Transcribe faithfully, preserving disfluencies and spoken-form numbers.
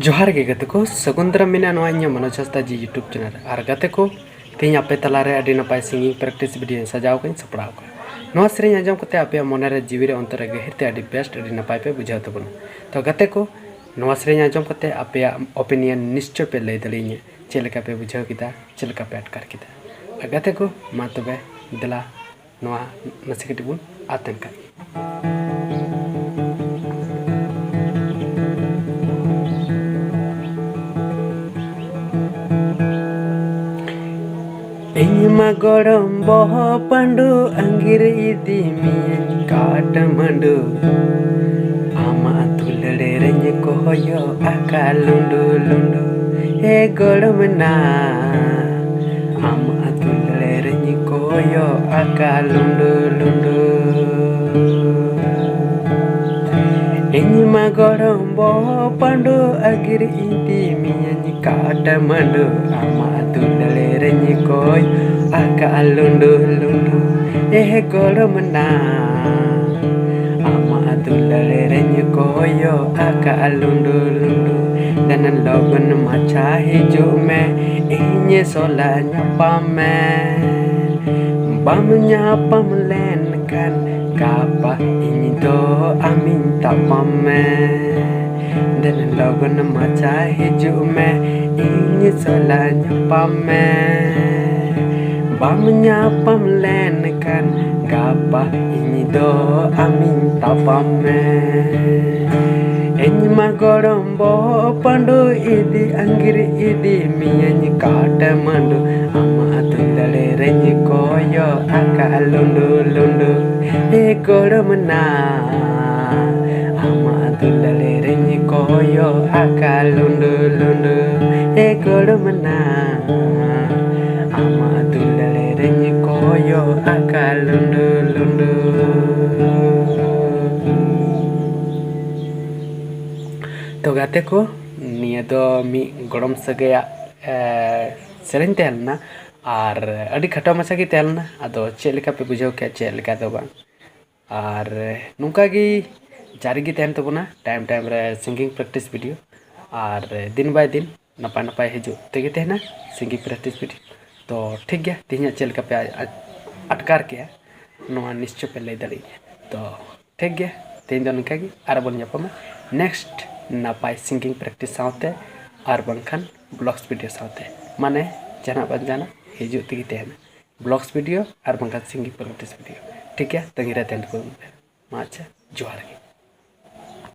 ᱡᱚᱦᱟᱨ ᱜᱮ ᱜᱟᱛᱮ ᱠᱚ, ᱥᱟᱹᱜᱩᱱ ᱫᱟᱨᱟᱢ ᱢᱮᱱᱟᱜᱼᱟ ᱱᱚᱣᱟ ᱤᱧᱟᱹᱜ ᱢᱚᱱᱳᱡᱽ ᱦᱟᱸᱥᱫᱟ ᱡᱤ YouTube ᱪᱮᱱᱮᱞ ᱨᱮ᱾ ᱟᱨ ᱜᱟᱛᱮ ᱠᱚ, ᱛᱮᱦᱮᱧ ᱟᱯᱮ ᱛᱟᱞᱟᱨᱮ ᱟᱹᱰᱤ ᱱᱟᱯᱟᱭ ᱥᱤᱝᱜᱤᱝ ᱯᱨᱮᱠᱴᱤᱥ ᱵᱷᱤᱰᱤᱭᱳᱧ ᱥᱟᱡᱟᱣ ᱠᱟᱜ ᱤᱧ ᱥᱟᱯᱲᱟᱣ ᱠᱟᱜᱼᱟ᱾ ᱱᱚᱣᱟ ᱥᱮᱨᱮᱧ ᱟᱸᱡᱚᱢ ᱠᱟᱛᱮ ᱟᱯᱮᱭᱟᱜ ᱢᱚᱱᱮᱨᱮ, ᱡᱤᱣᱤᱨᱮ, ᱚᱱᱛᱚᱨ ᱨᱮ ᱜᱟᱹᱦᱤᱨ ᱛᱮ ᱟᱹᱰᱤ ᱵᱮᱥᱴ, ᱟᱹᱰᱤ ᱱᱟᱯᱟᱭ ᱯᱮ ᱵᱩᱡᱷᱟᱹᱣ ᱛᱟᱵᱚᱱᱟ᱾ ᱛᱚ ᱜᱟᱛᱮ ᱠᱚ, ᱱᱚᱣᱟ ᱥᱮᱨᱮᱧ ᱟᱸᱡᱚᱢ ᱠᱟᱛᱮ ᱟᱯᱮᱭᱟᱜ ᱳᱯᱤᱱᱤᱭᱚᱱ ᱱᱤᱥᱪᱚᱭ ᱯᱮ ᱞᱟᱹᱭ ᱫᱟᱲᱮᱭᱟᱹᱧᱟ, ᱪᱮᱫ ᱞᱮᱠᱟ ᱯᱮ ᱵᱩᱡᱷᱟᱹᱣ ᱠᱮᱫᱟ, ᱪᱮᱫ ᱞᱮᱠᱟ ᱯᱮ ᱟᱴᱠᱟᱨ ᱠᱮᱫᱟ᱾ ᱟᱨ ᱜᱟᱛᱮ ᱠᱚ, ᱢᱟ ᱛᱚᱵᱮ ᱫᱮᱞᱟ ᱱᱚᱣᱟ ᱱᱟᱥᱮ ᱠᱟᱹᱴᱤᱡ ᱵᱚᱱ ᱟᱛᱮᱱ ᱠᱟᱜ ᱜᱮ᱾ ᱤᱧ ᱢᱟ ᱜᱚᱲᱚᱢ ᱵᱚᱦᱚᱜ ᱯᱟᱹᱰᱩ ᱟᱺᱜᱤᱨ ᱤᱫᱤ ᱢᱤᱭᱟᱹᱧ ᱠᱟᱴᱢᱟᱱᱰᱩ᱾ ᱟᱢᱟᱜ ᱫᱩᱞᱟᱹᱲ ᱨᱮᱧ ᱠᱚᱭᱚᱜ ᱟᱠᱟ ᱞᱩᱸᱰᱩ ᱞᱩᱸᱰᱩ᱾ ᱦᱮ ᱜᱚᱲᱚᱢ ᱱᱟ, ᱟᱢᱟᱜ ᱫᱩᱞᱟᱹᱲ ᱨᱮᱧ ᱠᱚᱭᱚᱜ ᱟᱠᱟ ᱞᱩᱸᱰᱩ ᱞᱩᱸᱰᱩ᱾ ᱤᱧ ᱢᱟ ᱜᱚᱲᱚᱢ ᱵᱚᱦᱚᱜ ᱯᱟᱹᱰᱩ ᱟᱺᱜᱤᱨ ᱤᱫᱤ ᱢᱤᱭᱟᱹᱧ ᱠᱟᱴᱢᱟᱱᱰᱩ᱾ ᱟᱢᱟᱜ ᱫᱩᱞᱟᱹᱲ ᱨᱮᱧ ᱠᱚᱭᱚᱜ ᱟᱠᱟ ᱞᱩᱸᱰᱩ ᱞᱩᱸᱰᱩ᱾ ᱮ ᱜᱚᱲᱚᱢ ᱱᱟ, ᱟᱢᱟᱜ ᱫᱩᱞᱟᱹᱲ ᱨᱮᱧ ᱠᱚᱭᱚᱜ ᱟᱠᱟ ᱞᱩᱸᱰᱩ ᱞᱩᱸᱰᱩ᱾ ᱫᱮᱱ ᱞᱚᱜᱚᱱ ᱢᱟᱪᱷᱟ ᱦᱤᱡᱩᱜ ᱢᱮ, ᱤᱧ ᱥᱚᱞᱟ ᱧᱟᱯᱟᱢ ᱢᱮ᱾ ᱵᱟᱢ ᱧᱟᱯᱟᱢ ᱞᱮᱱᱠᱷᱟᱱ ᱜᱟᱯᱟ ᱤᱧ ᱫᱚ ᱟᱢᱤᱧ ᱛᱟᱯᱟᱢ ᱢᱮ᱾ ᱫᱮᱱ ᱞᱚᱜᱚᱱ ᱢᱟᱪᱷᱟ ᱦᱤᱡᱩᱜ ᱢᱮ, ᱤᱧ ᱥᱟᱞᱟᱜ ᱧᱟᱯᱟᱢ ᱢᱮ᱾ ᱵᱟᱢ ᱧᱟᱯᱟᱢ ᱞᱮᱱᱠᱷᱟᱱ ᱜᱟᱯᱟ ᱤᱧ ᱫᱚ ᱟᱢᱤᱧ ᱛᱟᱯᱟᱢ ᱢᱮ᱾ ᱤᱧ ᱢᱟ ᱜᱚᱲᱚᱢ ᱵᱚᱦᱚᱜ ᱯᱟᱹᱰᱩ ᱤᱫᱤ ᱟᱺᱜᱤᱨ ᱤᱫᱤ ᱢᱤᱭᱟᱹᱧ ᱠᱟᱴᱢᱟᱱᱰᱩ᱾ ᱟᱢᱟᱜ ᱫᱩᱞᱟᱹᱲ ᱨᱮᱧ ᱠᱚᱭᱚᱜ ᱟᱠᱟ ᱞᱩᱸᱰᱩ ᱞᱩᱸᱰᱩ᱾ ᱮ ᱜᱚᱲᱚᱢ ᱱᱟ, ᱟᱢᱟᱜ ᱫᱩᱞᱟᱹᱲ ᱨᱮᱧ ᱠᱚᱭᱚᱜ ᱟᱠᱟ ᱞᱩᱸᱰᱩ ᱞᱩᱸᱰᱩ᱾ ᱮ ᱜᱚᱲᱚᱢ ᱱᱟ, ᱟᱢᱟᱜ ᱫᱩᱞᱟᱹᱲ ᱨᱮᱧ ᱠᱚᱭᱚᱜ ᱟᱠᱟ ᱞᱩᱸᱰᱩ ᱞᱩᱸᱰᱩ᱾ ᱛᱚ ᱜᱟᱛᱮ ᱠᱚ, ᱱᱤᱭᱟᱹ ᱫᱚ ᱢᱤᱫ ᱜᱚᱲᱚᱢ ᱥᱟᱹᱜᱟᱹᱭᱟᱜ, ᱮ, ᱥᱮᱨᱮᱧ ᱛᱟᱦᱮᱸ ᱞᱮᱱᱟ᱾ ᱟᱨ ᱟᱹᱰᱤ ᱠᱷᱟᱴᱚ ᱢᱟᱪᱷᱟ ᱜᱮ ᱛᱟᱦᱮᱸ ᱞᱮᱱᱟ, ᱟᱫᱚ ᱪᱮᱫ ᱞᱮᱠᱟ ᱯᱮ ᱵᱩᱡᱷᱟᱹᱣ ᱠᱮᱫ, ᱪᱮᱫ ᱞᱮᱠᱟ ᱫᱚ ᱵᱟᱝ᱾ ᱟᱨ ᱱᱚᱝᱠᱟ ᱜᱮ ᱡᱟᱹᱨᱤ ᱜᱮ ᱛᱟᱦᱮᱱ ᱛᱟᱵᱚᱱᱟ ᱴᱟᱭᱤᱢ ᱴᱟᱭᱤᱢ ᱨᱮ ᱥᱤᱝᱜᱤᱝ ᱯᱨᱮᱠᱴᱤᱥ ᱵᱷᱤᱰᱤᱭᱳ᱾ ᱟᱨ ᱫᱤᱱ by ᱫᱤᱱ ᱱᱟᱯᱟᱭ ᱱᱟᱯᱟᱭ ᱦᱤᱡᱩᱜ ᱛᱮᱜᱮ ᱛᱟᱦᱮᱱᱟ singing practice video᱾ ᱛᱚ ᱴᱷᱤᱠ ᱜᱮᱭᱟ, ᱛᱮᱦᱮᱧᱟᱜ ᱪᱮᱫ ᱞᱮᱠᱟ ᱯᱮ ᱟ- ᱟ- ᱟᱴᱠᱟᱨ ᱠᱮᱜᱼᱟ, ᱱᱚᱣᱟ ᱱᱤᱥᱪᱚᱭ ᱯᱮ ᱞᱟᱹᱭ ᱫᱟᱲᱮᱭᱟᱹᱧᱟ᱾ ᱛᱚ ᱴᱷᱤᱠ ᱜᱮᱭᱟ, ᱛᱮᱦᱮᱧ ᱫᱚ ᱱᱤᱝᱠᱟ ᱜᱮ, ᱟᱨ ᱵᱚᱱ ᱧᱟᱯᱟᱢᱟ next ᱱᱟᱯᱟᱭ singing practice ᱥᱟᱶᱛᱮ ᱟᱨ ᱵᱟᱝᱠᱷᱟᱱ vlogs video ᱥᱟᱶᱛᱮ, ᱢᱟᱱᱮ ᱡᱟᱦᱟᱱᱟᱜ ᱵᱟᱝ ᱡᱟᱦᱟᱱᱟᱜ ᱦᱤᱡᱩᱜ ᱛᱮᱜᱮ ᱛᱟᱦᱮᱱᱟ, vlogs video ᱟᱨ ᱵᱟᱝᱠᱷᱟᱱ singing practice video᱾ ᱴᱷᱤᱠ ᱜᱮᱭᱟ, ᱛᱟᱺᱜᱤ ᱨᱮ ᱛᱟᱦᱮᱱ ᱛᱟᱵᱚᱱ ᱯᱮ᱾ ᱢᱟ ᱟᱪᱪᱷᱟ, ᱡᱚᱦᱟᱨ ᱜᱮ᱾